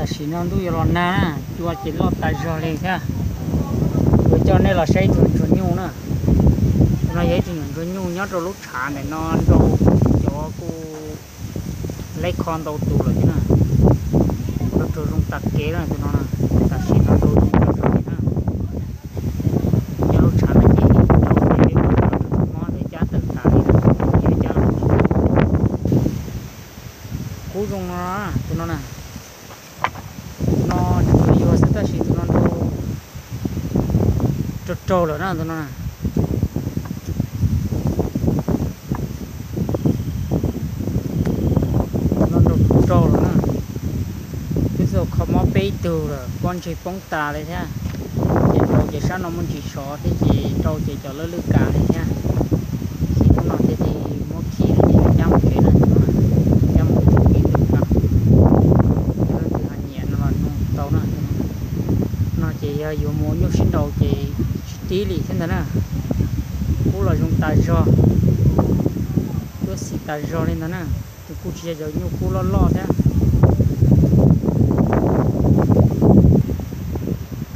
Tam sim no ntuj yuav los nag na, cua ces loj tas zog li thiab. Yuav coj nej los saib ib tug ntsuag nyuj na. Tus no yog ib tug nyuam ntsuag nyuj nyob rau lub tshav ntawm no nrau, cov kuj leb kho ntau tus lawm thiab na. Nrau rau zoo tas kev na tus no na, tam sim no nrau zoo tas zog li na. Nyob lub tshav no ces nrau ces peb muab cov txhua mob ntawd cab tawm tas li, cab los kub zoo no tus no na. Tus no tseem yuag yuag xwb tab sis tus no nrau raug raug lawm na tus no na. Tus no nrau raug raug lawm na. Twb txog kho mob peb tug lawm, pob ntseg poob tas li thiab. Ces nrau ces sab no muaj ntsis sov thiab ces nrau ces cov lawj lwj kas li thiab. Ces hnub no thiaj li muab khi ces cab mus tsev na, cab mus tsev ib tug no. Leej twg ho nyiam no los nug tau na. No ces yog yuav mus ua nyuj sib nraus ces tsis tib li thiab ntag na. Kub los zoo tas zog, cuab xim tas zog li ntag na. Tus kuj tsis yog cov nyuj kub loj loj thiab.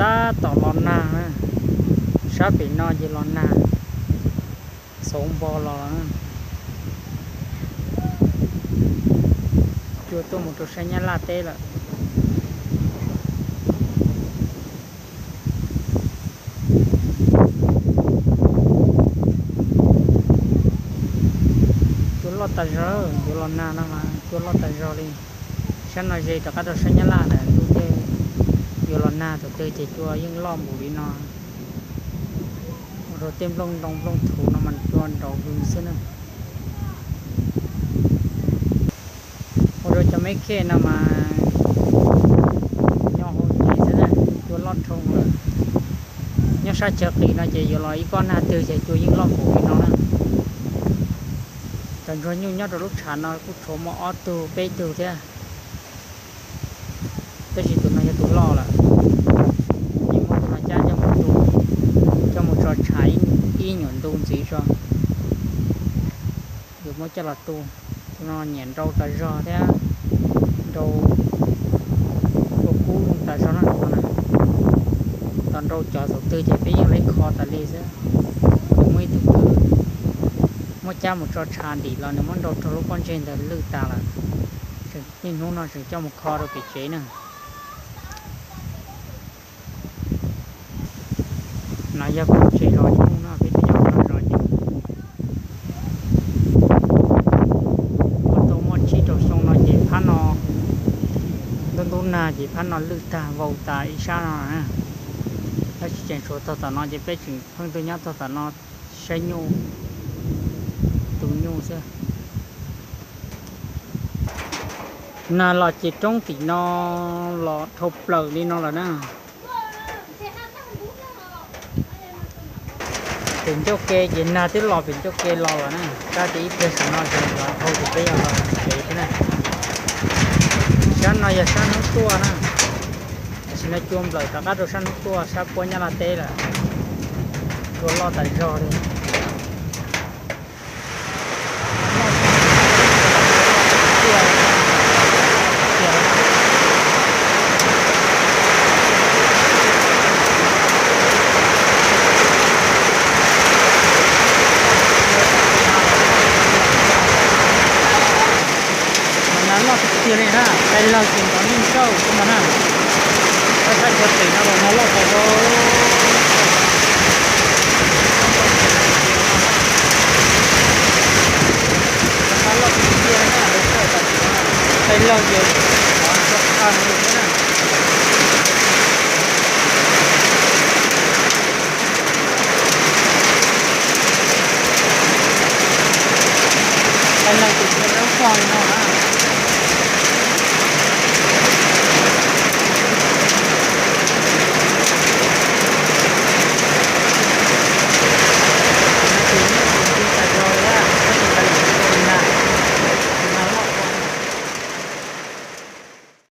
Tab tom los nag na, sab pem no ces los nag, xauv npo los. Cua tuaj mus rau sab Nyab Laj teb lawm. Cua loj tas zog, yuav los nag no mas cua loj tas zog li. Sab no ze rov qab rau sab Nyab Laj ntawd ntuj thiaj yuav los nag, thaum twg ces cua yeej loj npaum li no. Ua rau tej nplooj ntoo nplooj thuv no mas cua nraud hws xwb na. Ua rau cov meb khej no mas nyo hau ntsis xwb na, cua loj dhau lawm. Nyob sab chaw qis no ces yuav los ib kob nag twg ces cua yeej loj npaum li no na. Cov ntsuag nyuj nyob rau lub tshav no kuj tshuav muaj ob tug peb tug thiab, tab sis tus no yog tus loj lawm. Ces muab tus no cab coj mus tu, coj mus tso tshav ib nyuam ntu ntxiv tso, yuav muab coj los tu. Tus no nyiam nrau tas zog thiab, nrau ua kub zoo tas zog na. Tus no na, tos nrau cov thaum twg ces peb yeej leb kho tas li xwb. Kuv muaj ib tug kwv muab cab mus tso tshav ntim los nws muab nrau raug lub pob ntseg ntawd lwj tas lawm. Niaj hnub no tseem coj mus kho rau pem tsev na. No yog pem tsev zos nyuj no, peb tsev zos no zos nyuj. Muaj tau muaj tsib rau xyoo no ces phab no ntub ntub nag ces phab no lwj tag vau tas ib sab no. Tab sis tseem tshuav tog tom no ces peb tseem pheej tuaj nyob tog tom no saib nyuj, tu nyuj xwb. Nag los ces roob tim no los dhau plaws li no lawm na. Pem ncauj ke ces nag twb los pem ncauj ke los lawm na, tab sis ib pliag saum no ces los dhau ces peb yuav los tsev thiab na. Sab no yog sab hnub tuaj na, tam sim no cua nplawm rov qab rau sab hnub tuaj sab puab Nyab Laj teb lawm, cua loj tas zog li. Mas nag loj tiag tiag li na, peb lawg ces nrov nij nrauj xwb ntag na. Peb sab chaw pem no los nag loj tas zog. Nag loj tiag tiag li na, peb lawg ces nrov nrov tag li thiab na. Peb lawg ces nrov nrov li no na.